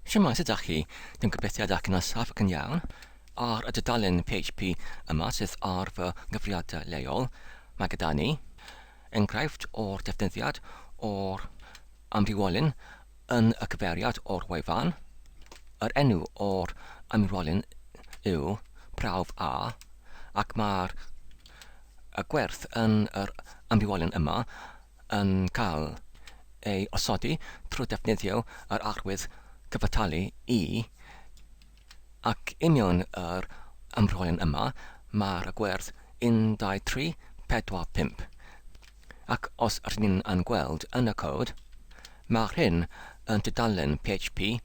Shwmae, sut dach chi? Dwi'n gobeithio dach chi'n saff ac yn iawn. Ar y dudalen PHP yma sydd ar fy nghyfrifiadur leol, mae gyda ni enghraifft o'r defnyddiad o'r amrywiolyn yn y cyfeiriad o'r wefan. Yr enw o'r amrywiolyn yw prawf A, ac mae'r y gwerth yn yr amrywiolyn yma yn cael ei osodi trwy defnyddio yr arwydd cyfartalu i, ac union yr ymrolyn yma mae'r gwerth 1, 2, 3, 4, 5. Ac os rydyn ni'n yn gweld yn y cod, mae'r hyn yn tudalen PHP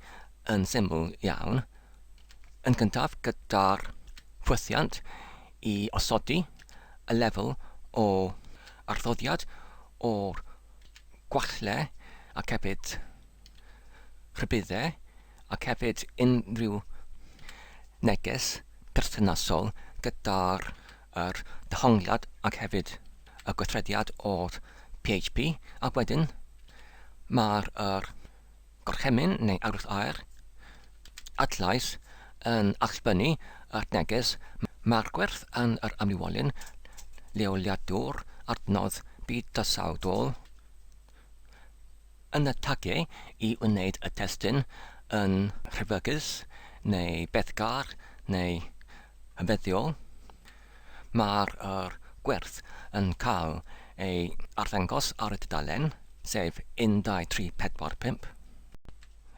yn syml iawn. Yn gyntaf gyda'r ffwythiant i osodi y lefel o arddodiad o'r gwalle ac hefyd rhybuddau ac hefyd unrhyw neges perthnasol gyda'r yr dehongliad ac hefyd y gweithrediad o'r PHP ac wedyn mae'r yr Gorchymyn neu arwydd aer adlais yn allbynnu yr neges Mae'r gwerth yn yr amrywiolyn leoliadwr adnodd bydysawdol yn y tagiau i wneud y testun yn rhyfygus neu bethgar neu hyfeddiol. Mae'r yr gwerth yn cael ei arddangos ar y dudalen, sef 1, 2, 3, 4, 5.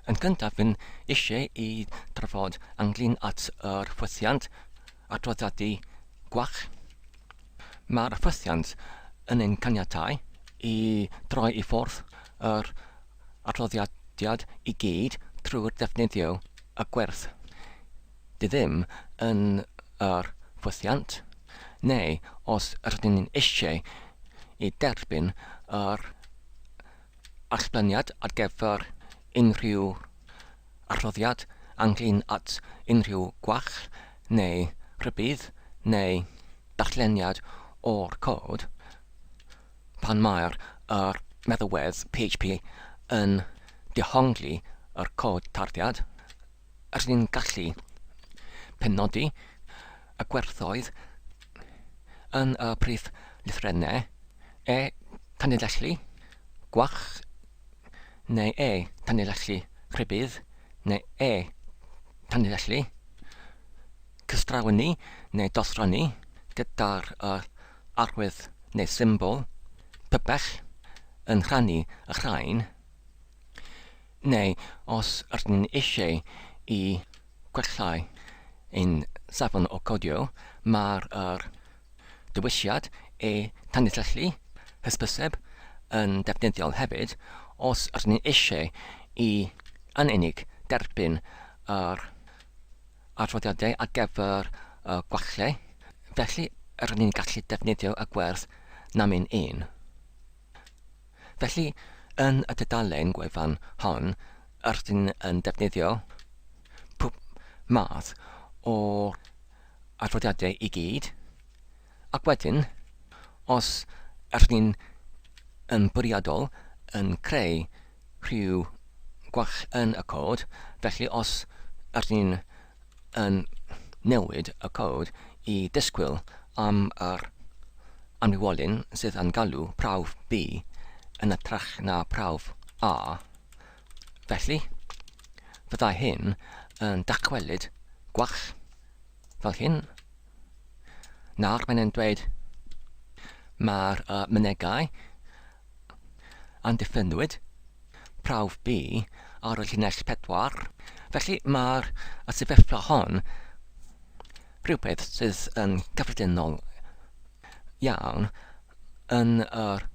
Yn gyntaf, fi'n eisiau i drafod ynglyn at yr ffwythiant adroddiadu gwach. Mae'r ffwythiant yn ein caniatau i droi i ffwrdd yr adroddiadiad i gyd trwy'r defnyddio y gwerth Di ddim yn yr ffwythiant, neu os rydyn ni'n eisiau i derbyn yr allbyniad ar gyfer unrhyw adroddiad ynglŷn at unrhyw gwall neu rhybudd neu darlleniad o'r cod, pan mae'r yr meddalwedd PHP yn dehongli yr cod tarddiad, Rydyn ni'n gallu penodi y gwerthoedd yn y prif lythrennau e tanlinellu gwach neu e tanlinellu rhybudd neu e tanlinellu cystrawynnu neu dosrannu gyda'r arwydd neu symbol pybell yn rhannu y rhain. Neu os ydyn ni'n eisiau i gwellhau ein safon o codio, mae'r yr dewisiad e tanlinellu hysbyseb yn defnyddiol hefyd os ydyn ni'n eisiau i yn unig derbyn yr adroddiadau ar gyfer y gwallau, felly rydyn ni'n gallu defnyddio y gwerth namyn un. Felly, yn y dudalen gwefan hon, rydyn yn defnyddio pob math o'r adroddiadau i gyd, ac wedyn, os rydyn yn bwriadol yn creu rhyw gwall yn y cod, felly os rydyn yn newid y cod i ddisgwyl am yr amrywiolyn sydd yn galw prawf B yn hytrach na prawf A. Felly, fyddai hyn yn dychwelyd gwall fel hyn. Nawr mae'n e'n dweud mae'r uh, mynegai amddiffynnwyd prawf B ar y llinell 4. Felly mae'r y sefyllfa hon rhywbeth sydd yn gyffredinol iawn yn yr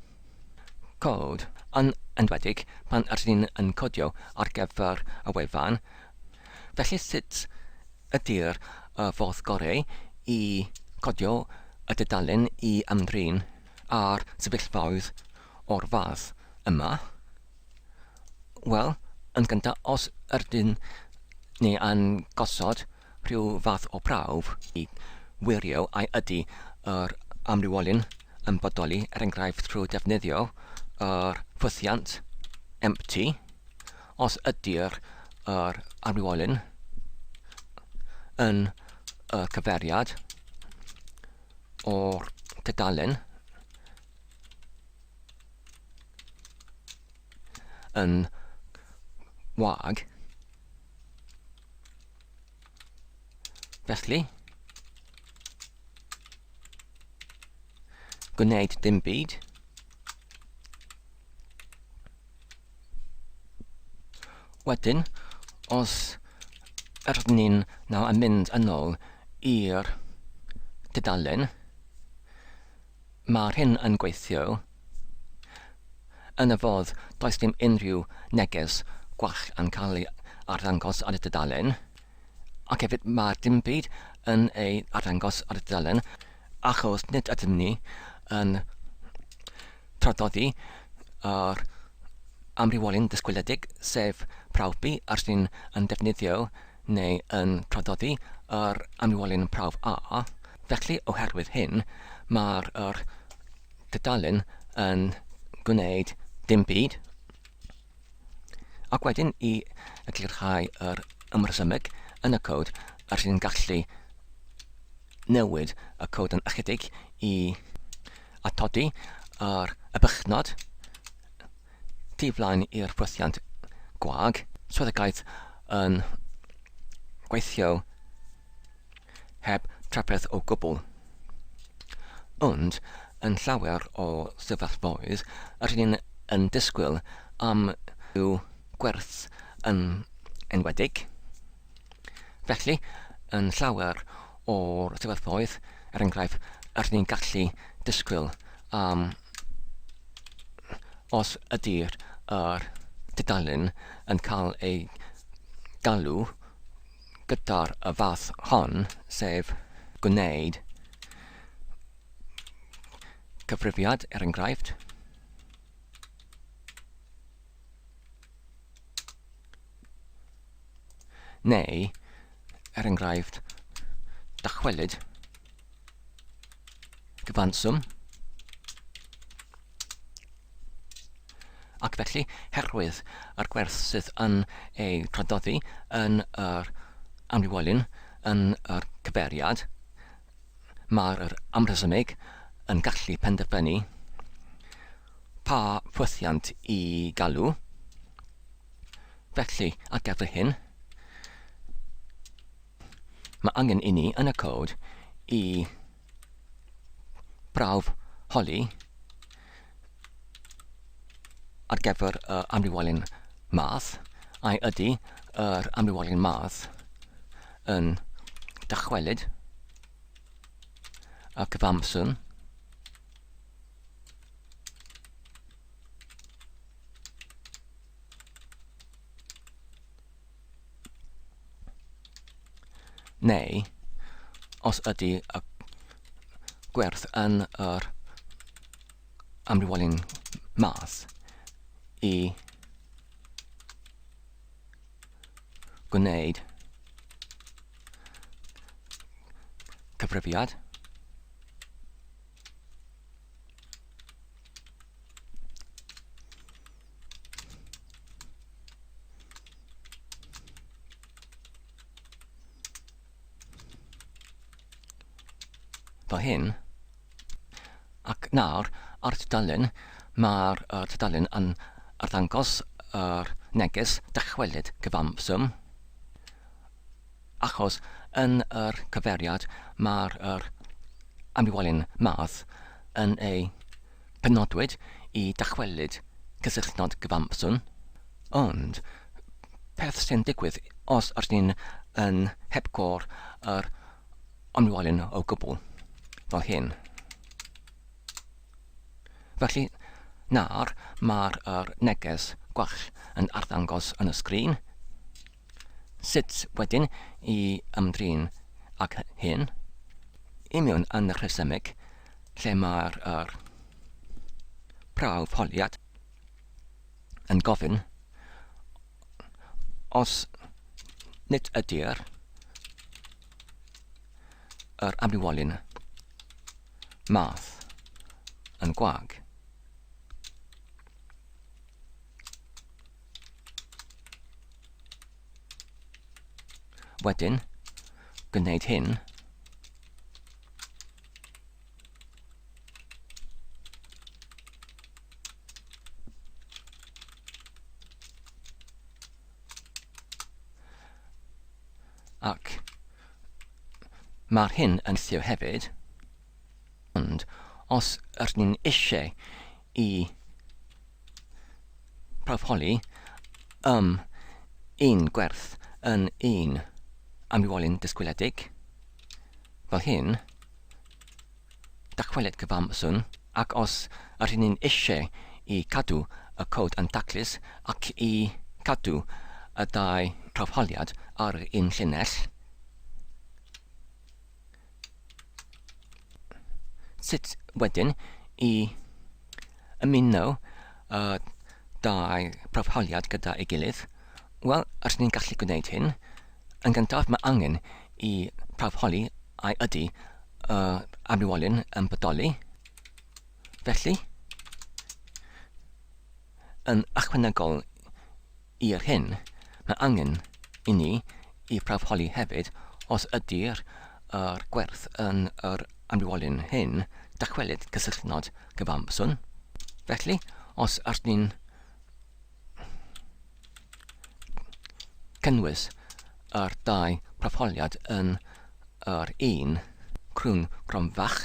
cod, yn enwedig pan ydyn ni'n yn codio ar gyfer y wefan. Felly sut ydy'r y fodd gorau i codio y dudalen i ymdrin â'r sefyllfaoedd o'r fath yma? Wel, yn gyntaf, os ydyn ni yn gosod rhyw fath o prawf i wirio ai ydy yr amrywiolyn yn bodoli, er enghraifft trwy defnyddio yr ffwythiant empty, os ydy'r yr arwolyn yn y cyfeiriad o'r tudalen yn wag. Felly, gwneud dim byd. Wedyn, os ydyn ni'n nawr yn mynd yn ôl i'r tudalen, mae'r hyn yn gweithio. Yn y fodd, does dim unrhyw neges gwall yn cael ei arddangos ar y dudalen, ac hefyd mae dim byd yn ei arddangos ar y dudalen, achos nid ydym ni yn traddodi yr amrywiolyn disgwyliedig, sef prawf B, ar sy'n yn defnyddio neu yn traddodi yr amrywiolyn prawf A. Felly, oherwydd hyn, mae'r yr tudalen yn gwneud dim byd. Ac wedyn i eglurhau yr ymresymeg yn y cod, yr sy'n gallu newid y cod yn ychydig i atodi yr ybychnod tu flaen i'r ffwythiant gwag, swyddogaeth yn gweithio heb trafferth o gwbl. Ond, yn llawer o sefyllfaoedd, rydyn ni'n yn disgwyl am i'w gwerth yn enwedig. Felly, yn llawer o'r sefyllfaoedd, er enghraifft, rydyn ni'n gallu disgwyl am os ydy'r yr tudalen yn cael ei galw gyda'r y fath hon, sef gwneud cyfrifiad, er enghraifft, neu, er enghraifft, dychwelyd cyfanswm. Ac felly, herwydd yr gwerth sydd yn ei traddodi yn yr amrywiolyn yn yr cyfeiriad, mae'r yr amrhesymeg yn gallu penderfynu pa ffwythiant i galw. Felly, ar gyfer hyn, Mae angen i ni yn y cod i brawf holi ar gyfer y amrywiolyn math, ai ydy yr amrywiolyn math yn dychwelyd y cyfamswn Neu, os ydy y gwerth yn yr amrywiolyn math i gwneud cyfrifiad. Fel hyn. Ac nawr, ar y tudalen, mae'r uh, tudalen yn arddangos yr neges dychwelyd cyfanswm. Achos yn yr cyfeiriad mae'r yr amrywiolyn math yn ei penodwyd i dychwelyd cysylltnod gyfanswm. Ond, peth sy'n digwydd os ydyn ni'n yn hepgor yr amrywiolyn o gwbl, fel hyn. Felly, nawr mae'r yr neges gwall yn arddangos yn y sgrin. Sut wedyn i ymdrin ag hyn? I mewn yn y rhesymeg, lle mae'r yr prawf holiad yn gofyn os nid ydy'r yr amrywiolyn math yn gwag. wedyn gwneud hyn. Ac mae'r hyn yn lliw hefyd, ond os ydyn ni'n eisiau i prawfholi ym un gwerth yn un amrywiolyn disgwyliedig, fel hyn, dychwelyd cyfanswm, ac os ydyn ni'n eisiau i cadw y cod yn daclus ac i cadw y ddau prawfholiad ar yr un llinell, sut wedyn i ymuno y ddau prawfholiad gyda'i gilydd? Wel, ydyn ni'n gallu gwneud hyn. Yn gyntaf, mae angen i prawfholi ai ydy y amrywiolyn yn bodoli. Felly, yn ychwanegol i'r hyn, mae angen i ni i prawfholi hefyd os ydy'r yr gwerth yn yr amrywiolyn hyn dychwelyd cysylltnod cyfanswm. Felly, os ydyn ni'n cynnwys yr dau prawfholiad yn yr un crwn cromfach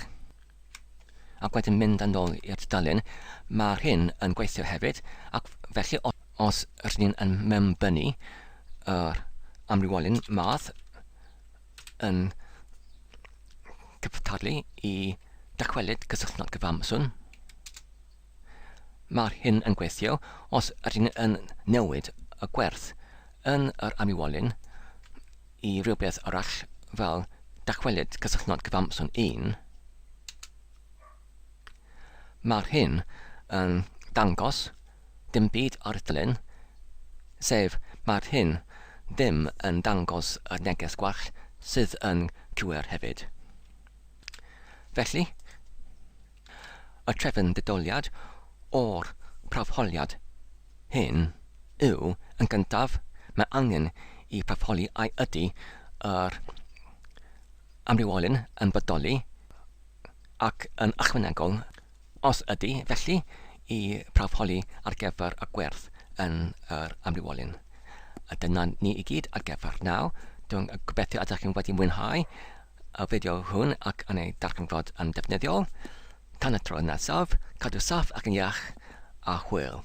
ac wedyn mynd yn ôl i'r tudalen, mae'r hyn yn gweithio hefyd, ac felly os rydyn ni'n yn mewnbynnu yr amrywiolyn math yn cyfartalu i dychwelyd cysylltnod cyfanswm, Mae'r hyn yn gweithio os ydyn yn newid y gwerth yn yr amrywiolyn i rywbeth arall fel dychwelyd cysylltnod cyfanswm 1. Mae'r hyn yn dangos dim byd ar y dalen, sef mae'r hyn ddim yn dangos y neges gwall sydd yn cywir hefyd. Felly, Y trefn detholiad o'r prawfholiad hyn yw, yn gyntaf, mae angen i prawfholi ai ydy yr amrywiolyn yn bodoli, ac yn ychwanegol, os ydy, felly, i prawfholi ar gyfer y gwerth yn yr amrywiolyn. A dyna ni i gyd ar gyfer nawr. Dwi'n gobeithio ydych chi'n wedi mwynhau y fideo hwn ac yn ei darganfod yn defnyddiol. Tan y tro nesaf, cadw saff ac yn iach, a hwyl.